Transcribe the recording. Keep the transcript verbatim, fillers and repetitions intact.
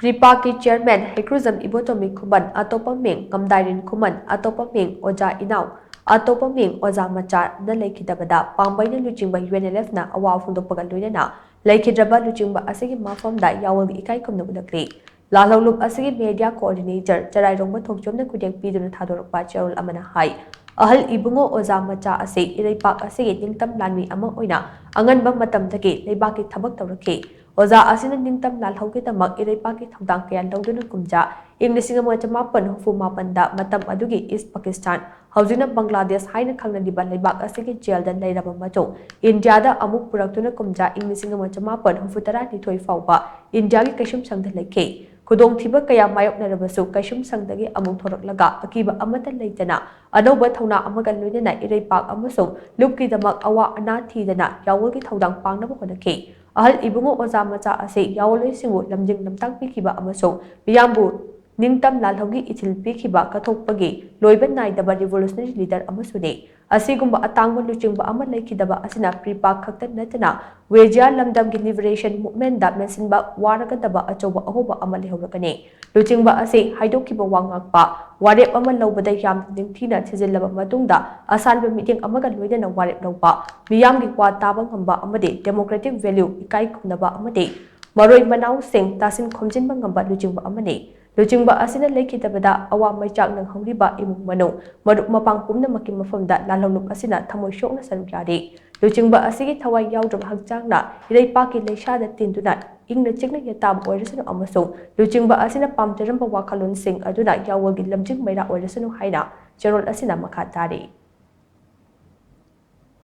ꯔꯤꯄꯥꯛꯀꯤ chairman ꯍꯩꯀ꯭ꯔꯨꯖꯝ ꯏꯕꯣꯇꯣꯝꯕꯤ ꯈꯨꯃꯟ, ꯑꯇꯣꯞꯄ ꯃꯤꯡ ꯀꯝꯗꯥꯏꯔꯦꯟ ꯈꯨꯃꯟ, ꯑꯇꯣꯞꯄ ꯃꯤꯡ ꯑꯣꯖꯥ ꯏꯅꯥꯎ, ꯑꯇꯣꯞꯄ ꯃꯤꯡ ꯑꯣꯖꯥ ꯃꯆꯥꯅ ꯂꯩꯈꯤꯗꯕꯗ ꯄꯥꯝꯕꯩꯅ ꯂꯨꯆꯤꯡꯕ UNLFꯅ ꯑꯋꯥꯕ ꯐꯣꯡꯗꯣꯛꯄꯒ ꯂꯣꯏꯅꯅ ꯂꯩꯈꯤꯗ꯭ꯔꯕ ꯂꯨꯆꯤꯡꯕ ꯑꯁꯤꯒꯤ ꯃꯐꯝꯗ ꯌꯥꯑꯣꯜꯒꯤ ꯏꯀꯥꯏ ꯈꯨꯝꯅꯕ ꯎꯠꯂꯛꯂꯤ꯫ ꯂꯥꯜꯍꯧꯂꯨꯞ ꯑꯁꯤꯒꯤ ꯃꯦꯗꯤꯌꯥ ꯀꯣꯑꯣꯔꯗꯤꯅꯦꯇꯔ ꯆꯔꯥꯏꯔꯣꯡꯕ ꯊꯣꯡꯆꯣꯝꯅ ꯈꯨꯗꯦꯡ ꯄꯤꯗꯨꯅ ꯊꯥꯗꯣꯔꯛꯄ ꯆꯦꯔꯣꯜ ꯑꯃꯅ ꯍꯥꯏ, ꯑꯍꯜ ꯏꯕꯨꯡꯉꯣ ꯑꯣꯖꯥ ꯃꯆꯥ ꯑꯁꯤ ꯏꯔꯩꯄꯥꯛ ꯑꯁꯤꯒꯤ ꯅꯤꯡꯇꯝ ꯂꯥꯟꯃꯤ ꯑꯃ ꯑꯣꯏꯅ ꯑꯉꯟꯕ ꯃꯇꯝꯗꯒꯤ ꯂꯩꯕꯥꯛꯀꯤ ꯊꯕꯛ ꯇꯧꯔꯛꯈꯤ꯫ ꯑꯣꯖꯥ ꯑꯁꯤꯅ ꯅꯤꯡꯇꯝ ꯂꯥꯜꯍꯧꯒꯤꯗꯃꯛ ꯏꯔꯩꯄꯥꯛꯀꯤ ꯊꯧꯗꯥꯡ ꯀꯌꯥ ꯂꯧꯗꯨꯅ ꯀꯨꯝꯖꯥ ꯏꯪ ꯂꯤꯁꯤꯡ ꯑꯃ ꯆꯃꯥꯄꯟ ꯍꯨꯝꯐꯨ ꯃꯥꯄꯟꯗ ꯃꯇꯝ ꯑꯗꯨꯒꯤ ꯏꯁ ꯄꯥꯀꯤꯁꯇꯥꯟ, ꯍꯧꯖꯤꯛꯅ ꯕꯪꯒ꯭ꯂꯥꯗꯦꯁ ꯍꯥꯏꯅ ꯈꯪꯅꯔꯤꯕ ꯂꯩꯕꯥꯛ ꯑꯁꯤꯒꯤ ꯖꯦꯜꯗ ꯂꯩꯔꯕ ꯃꯇꯨꯡ ꯏꯟꯗꯤꯌꯥꯗ ꯑꯃꯨꯛ ꯄꯨꯔꯛꯇꯨꯅ ꯀꯨꯝꯖꯥ ꯏꯪ ꯂꯤꯁꯤꯡ ꯑꯃ ꯆꯃꯥꯄꯟ ꯍꯨꯝꯐꯨ ꯇꯔꯥꯅꯤꯊꯣꯏ ꯐꯥꯎꯕ ꯏꯟꯗꯤꯌꯥꯒꯤ ꯀꯩꯁꯨꯝꯁꯪꯗ ꯂꯩꯈꯤ꯫ ꯈꯨꯗꯣꯡꯊꯤꯕ ꯀꯌꯥ ꯃꯥꯌꯣꯛꯅꯔꯕꯁꯨ ꯀꯩꯁꯨꯝꯁꯪꯗꯒꯤ ꯑꯃꯨꯛ ꯊꯣꯔꯛꯂꯒ ꯑꯀꯤꯕ ꯑꯃꯠꯇ ꯂꯩꯇꯅ ꯑꯅꯧꯕ ꯊꯧꯅꯥ ꯑꯃꯒ ꯂꯣꯏꯅꯅ ꯏꯔꯩꯄꯥꯛ ꯑꯃꯁꯨꯡ ꯂꯨꯞꯀꯤꯗꯃꯛ ꯑꯋꯥ ꯑꯅꯥ ꯊꯤꯗꯅ ꯌꯥꯑꯣꯜꯒꯤ ꯊꯧꯗꯥꯡ ꯄꯥꯡꯅꯕ ꯍꯣꯠꯅꯈꯤ꯫ ꯑꯍꯜ ꯏꯕꯨꯡꯉꯣ ꯑꯣꯖꯥ ꯃꯆꯥ ꯑꯁꯤ ꯌꯥꯑꯣꯜꯂꯣꯏꯁꯤꯡꯕꯨ ꯂꯝꯖꯤꯡ ꯂꯝꯇꯥꯛꯄꯤꯈꯤꯕ ꯑꯃꯁꯨꯡ ꯃꯤꯌꯥꯝꯕꯨ ꯅꯤꯡꯇꯝ ꯂꯥꯜꯍꯧꯒꯤ ꯏꯊꯤꯜ ꯄꯤꯈꯤꯕ ꯀꯠꯊꯣꯛꯄꯒꯤ ꯂꯣꯏꯕ ꯅꯥꯏꯗꯕ ꯔꯤꯚꯣꯂꯨꯁꯅꯔꯤ ꯂꯤꯗꯔ ꯑꯃꯁꯨꯅꯤ꯫ ꯑꯁꯤꯒꯨꯝꯕ ꯑꯇꯥꯡꯕ ꯂꯨꯆꯤꯡꯕ ꯑꯃ ꯂꯩꯈꯤꯗꯕ ꯑꯁꯤꯅ ꯄ꯭ꯔꯤꯄꯥꯛ ꯈꯛꯇ ꯅꯠꯇꯅ ꯋꯦꯖꯤꯌꯥ ꯂꯝꯗꯝꯒꯤ ꯂꯤꯕꯔꯦꯁꯟ ꯃꯨꯚꯃꯦꯟꯗ ꯃꯦꯟꯁꯤꯟꯕ ꯋꯥꯔꯒꯗꯕ ꯑꯆꯧꯕ ꯑꯍꯣꯕ ꯑꯃ ꯂꯩꯍꯧꯔꯒꯅꯤ꯫ ꯂꯨꯆꯤꯡꯕ ꯑꯁꯤ ꯍꯥꯏꯗꯣꯛꯈꯤꯕ ꯋꯥ ꯉꯥꯛꯄ, ꯋꯥꯔꯦꯞ ꯑꯃ ꯂꯧꯕꯗ ꯌꯥꯝꯅ ꯅꯤꯡꯊꯤꯅ ꯊꯤꯖꯤꯜꯂꯕ ꯃꯇꯨꯡꯗ ꯑꯁꯥꯟꯕ ꯃꯤꯠꯌꯦꯡ ꯑꯃꯒ ꯂꯣꯏꯅꯅ ꯋꯥꯔꯦꯞ ꯂꯧꯕ, ꯃꯤꯌꯥꯝꯒꯤ ꯋꯥ ꯇꯥꯕ ꯉꯝꯕ ꯑꯃꯗꯤ ꯗꯦꯃꯣꯀ꯭ꯔꯦꯇꯤꯛ ꯚꯦꯂ꯭ꯌꯨ ꯏꯀꯥꯏ ꯈꯨꯝꯅꯕ ꯑꯃꯗꯤ ꯃꯔꯣꯏ ꯃꯅꯥꯎꯁꯤꯡ ꯇꯥꯁꯤꯟ ꯈꯣꯝꯖꯤꯟꯕ ꯉꯝꯕ ꯂꯨꯆꯤꯡꯕ ꯑꯃꯅꯤ꯫ ꯂꯨꯆꯤꯡꯕ ꯑꯁꯤꯅ ꯂꯩꯈꯤꯗꯕꯗ ꯑꯋꯥ ꯃꯩꯆꯥꯛ ꯅꯪꯍꯧꯔꯤꯕ ꯏꯃꯨꯡ ꯃꯅꯨꯡ, ꯃꯔꯨꯞ ꯃꯄꯥꯡ ꯄꯨꯝꯅꯃꯛꯀꯤ ꯃꯐꯝꯗ ꯂꯥꯜꯍꯧꯂꯨꯞ ꯑꯁꯤꯅ ꯊꯃꯣꯏ ꯁꯣꯛꯅ ꯁꯔꯨꯛ ꯌꯥꯔꯤ꯫ ꯂꯨꯆꯤꯡꯕ ꯑꯁꯤꯒꯤ ꯊꯋꯥꯏ ꯌꯥꯎꯗ꯭ꯔꯕ ꯍꯛꯆꯥꯡꯅ ꯏꯔꯩꯄꯥꯛꯀꯤ ꯂꯩꯁꯥꯗ ꯇꯤꯟꯗꯨꯅ ꯏꯪꯅ ꯆꯤꯛꯅ ꯌꯦꯇꯥꯕ ꯑꯣꯏꯔꯁꯅꯨ ꯑꯃꯁꯨꯡ ꯂꯨꯆꯤꯡꯕ ꯑꯁꯤꯅ ꯄꯥꯝꯖꯔꯝꯕ ꯋꯥꯈꯜꯂꯣꯟꯁꯤꯡ ꯑꯗꯨꯅ ꯌꯥꯑꯣꯜꯒꯤ ꯂꯝꯖꯤꯡ ꯃꯩꯔꯥ ꯑꯣꯏꯔꯁꯅꯨ ꯍꯥꯏꯅ ꯆꯦꯔꯣꯜ ꯑꯁꯤꯅ ꯃꯈꯥ ꯇꯥꯔꯤ꯫